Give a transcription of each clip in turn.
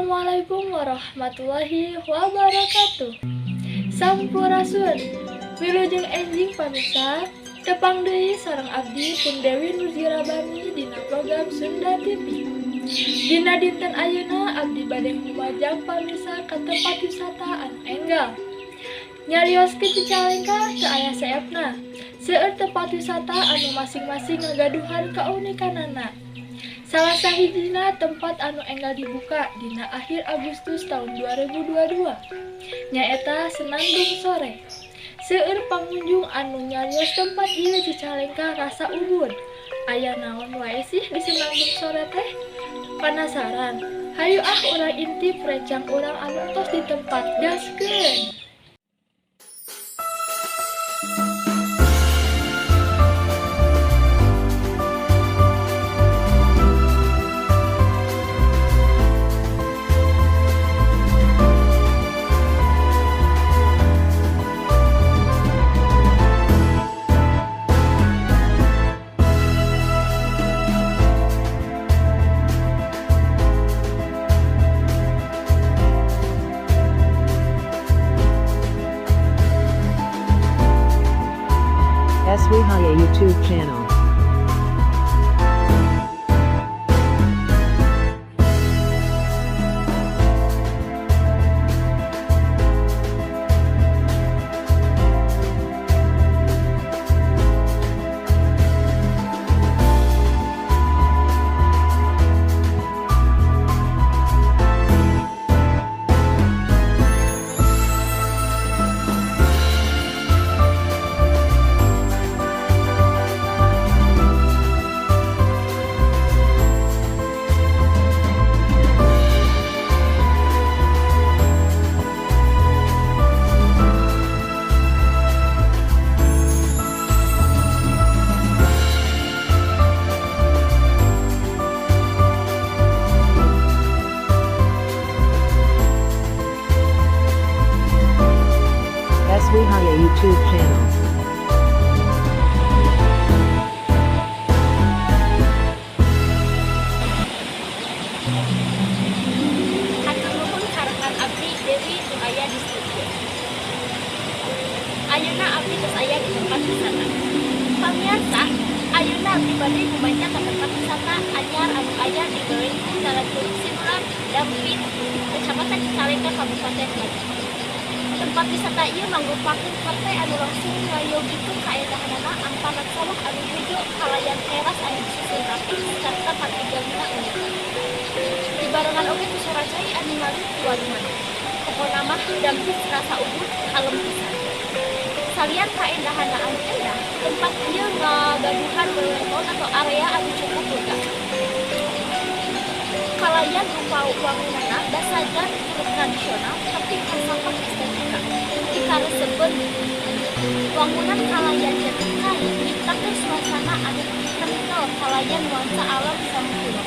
Assalamualaikum warahmatullahi wabarakatuh. Sampurasun. Wilujeng enjing pamirsa, tepang deui sareng abdi Pun Dewi Nuzirabani dina program Sunda TV. Dina dinten ayeuna abdi bade ngumajak pamirsa ka tempat wisata anu enggal. Nyarioskeun Cicalengka teu aya seepna. Seueur tempat wisata anu masing-masing ngagaduhan kaunikanana. Salah sahijina tempat anu enggal dibuka dina akhir Agustus tahun 2022 nyaeta Senandung Sore. Seueur pangunjung anu nyarios tempat ieu Cicalengka rasa Ubud. Aya naon wae sih di Senandung Sore teh? Penasaran? Hayu ah, urang intip rencang urang anu tos di tempat. Gaskeun! Swihaya YouTube channel. Swihaya YouTube channel. Hatur nuhun ka rekan abdi Dewi nu aya di studio. Ayeuna abdi tos aya di tempat wisata. Pamiarsa, ayeuna abdi bade ngumajak ka tempat wisata anyar anu aya di Leuweung Jalan Curug Sinular, Dampit, Kecamatan Cicalengka, Kabupaten Bandung. Tempat wisata ieu mangrupakeun kafe anu langsung ngayogikeun kaendahanana, amparan sawah anu hejo kalayan teras anu disusun rapi sarta katingalina unik. Dibarengan oge ku sora cai anu ngalir ti walungan. Pokona mah Dampit rasa Ubud, kalem pisan. Salian kaendahanna anu endah, tempat ieu ngagaduhan wewengkon atau area anu cukup lega. Kalayan rupa wangunanna dasagan turut tradisional tapi kasampah estetika. Dikaresepeun wangunan kalayan jati kayu nyiptakeun suasana anu kental kalayan nuansa alam sampurna.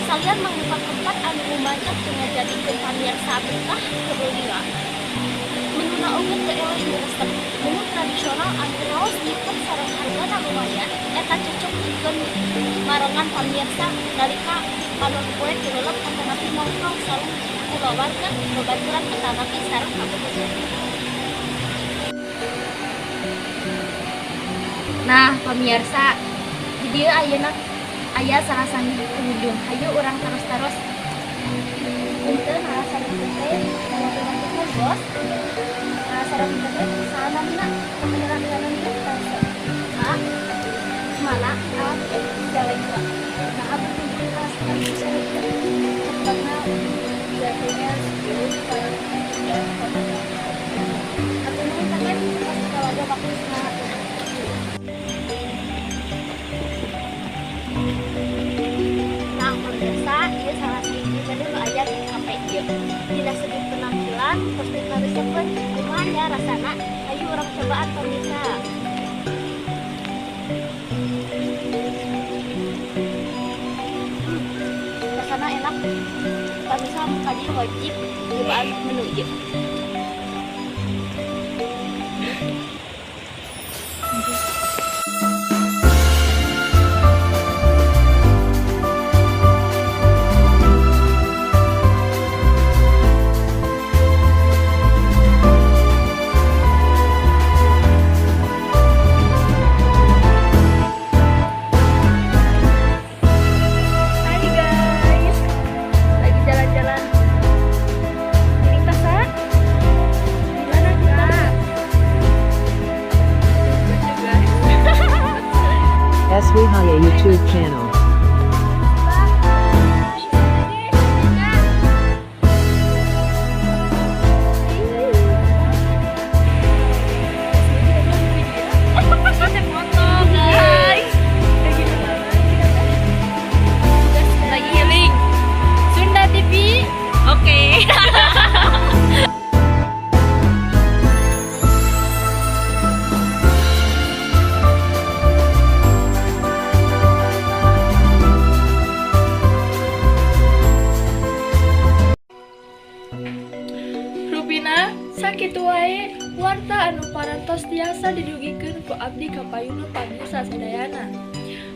Salian mangrupa tempat anu ngumajak jeung ngajadikeun pamirsa betah keur lila. Menuna oge teu eleh diresep. Menu tradisional anu raos nyipet sareng hargana lumayan eta cocok pikeun marengan pamirsa nalika panon poe tilelep atanapi nongkrong sareng kulawarga, babaturan atanapi sareng kabogoh. Nah, pemirsa, di dieu ayeuna aya salah sahiji pengunjung. Hayu urang taros-taros. Punten, sareng teh ngopi bos. Nah, sareng teh saha namina? Kebenaran namina? Kak, mana? Cicalengka. Nah, berkunjung ka Senandung Sore? Tempatnya biasanya 10 jam. Atau nuhun teteh, pas kalau ada waktu setengah. Nah, pemirsa, ieu salah sahiji menu nu aya di kafe ieu. Dina segi penampilan, tos dikaresepeun, kumaha nya rasana? Hayu urang cobaan, pemirsa. Rasana enak. Pemirsa ka dieu wajib nyobaan menu ieu. YouTube channel. Lagi healing. Sunda TV. Oke. Rupina sakitu wae warta anu parantos tiasa didugikeun ku abdi ka payuna pamirsa sadayana.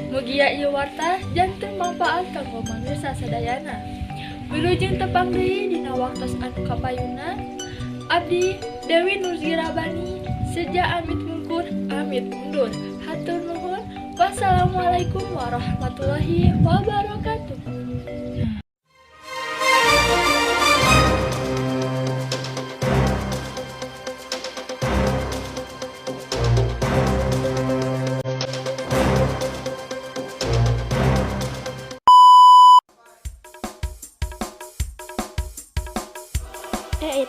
Mugia ieu warta janten manfaat kanggo pamirsa sadayana. Wilujeng tepang deui dina waktos anu kapayuna. Abdi Dewi Nuzirabani seja amit mungkur amit mundur. Hatur nuhun. Wassalamualaikum warahmatullahi wabarakatuh.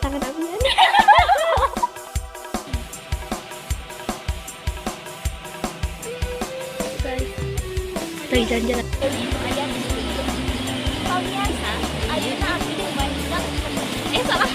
Tangan aku. Guys, lagi jalan-jalan. Aya di studio. Pamirsa, ayeuna abdi ngaundang, eh salah.